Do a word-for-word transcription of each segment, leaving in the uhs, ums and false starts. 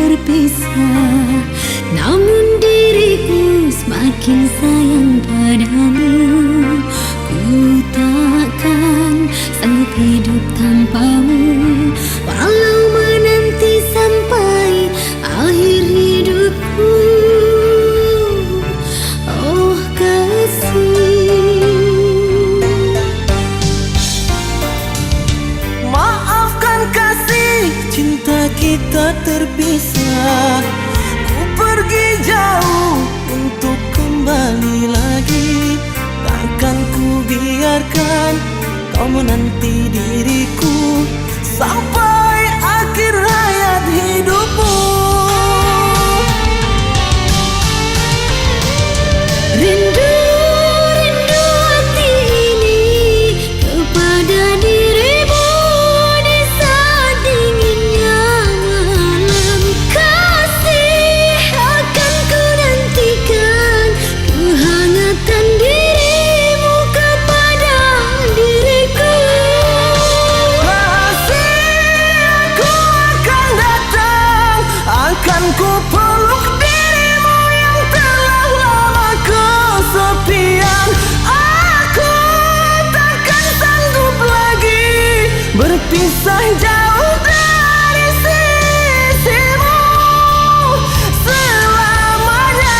berpisah, namun diriku semakin sayang padamu. Ku takkan sanggup hidup tanpamu, walau menanti sampai akhir hidupku. Oh kasih. Maafkan kasih, cinta kita terpisah. Ku pergi jauh untuk kembali lagi. Takkan ku biarkan kau menanti diriku sampai akhir hayat hidupmu. Rindu, rindu hati ini kepada dirimu di saat dinginnya malam. Kasih, akan ku nantikan kehangatan dirimu kepada diriku. Kasih, aku akan datang, akan ku peluk dirimu yang telah lama kesepian. Aku takkan sanggup lagi berpisah jauh dari sisimu selamanya.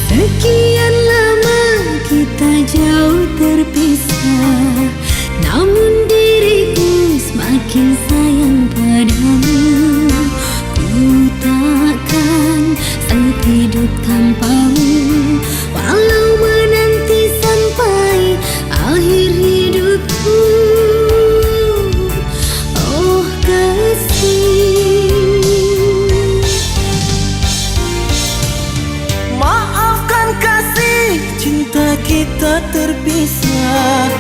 Sekian lama kita jauh terpisah, namun diriku semakin sayang padamu. Ku takkan sanggup hidup tanpamu, walau menanti sampai akhir hidupku. Oh kasih. Maafkan kasih, cinta kita terpisah.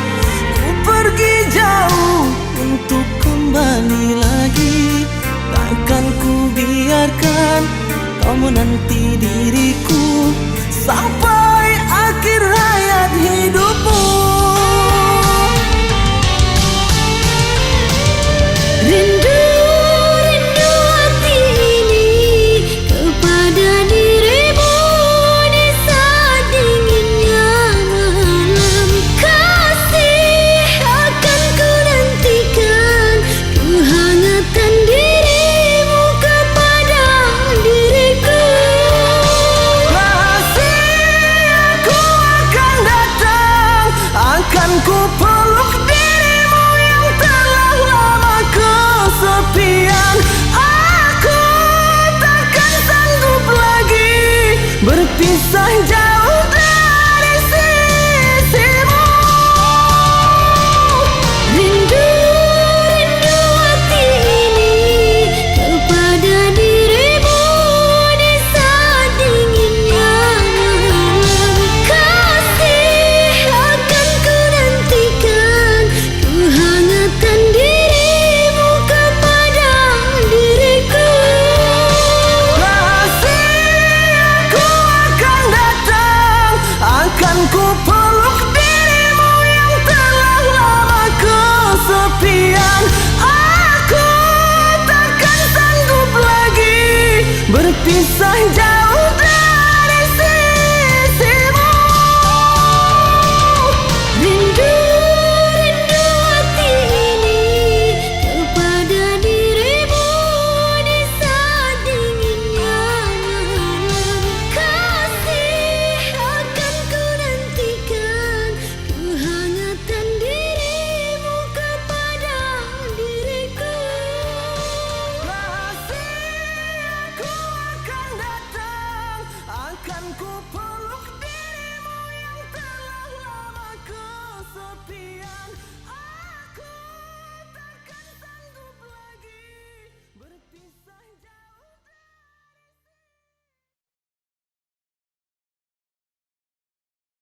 Ku pergi jauh untuk kembali lagi. Takkan ku biarkan kau menanti diriku sampai akhir hayat hidupmu. Rindu, rindu hati ini kepada dirimu di saat dinginnya malam. Kasih, akan ku nantikan kehangatan dirimu kepada diriku. Kasih, aku akan datang, akan ku peluk dirimu yang telah lama kesepian. Aku takkan sanggup lagi berpisah jauh dari sisimu. Rindu, rindu hati ini kepada dirimu di saat dinginnya malam. Kasih, akan ku nantikan kehangatan dirimu kepada diriku. Kasih, aku akan datang, akan ku peluk dirimu yang telah lama kesepian. Aku takkan sanggup lagi berpisah jauh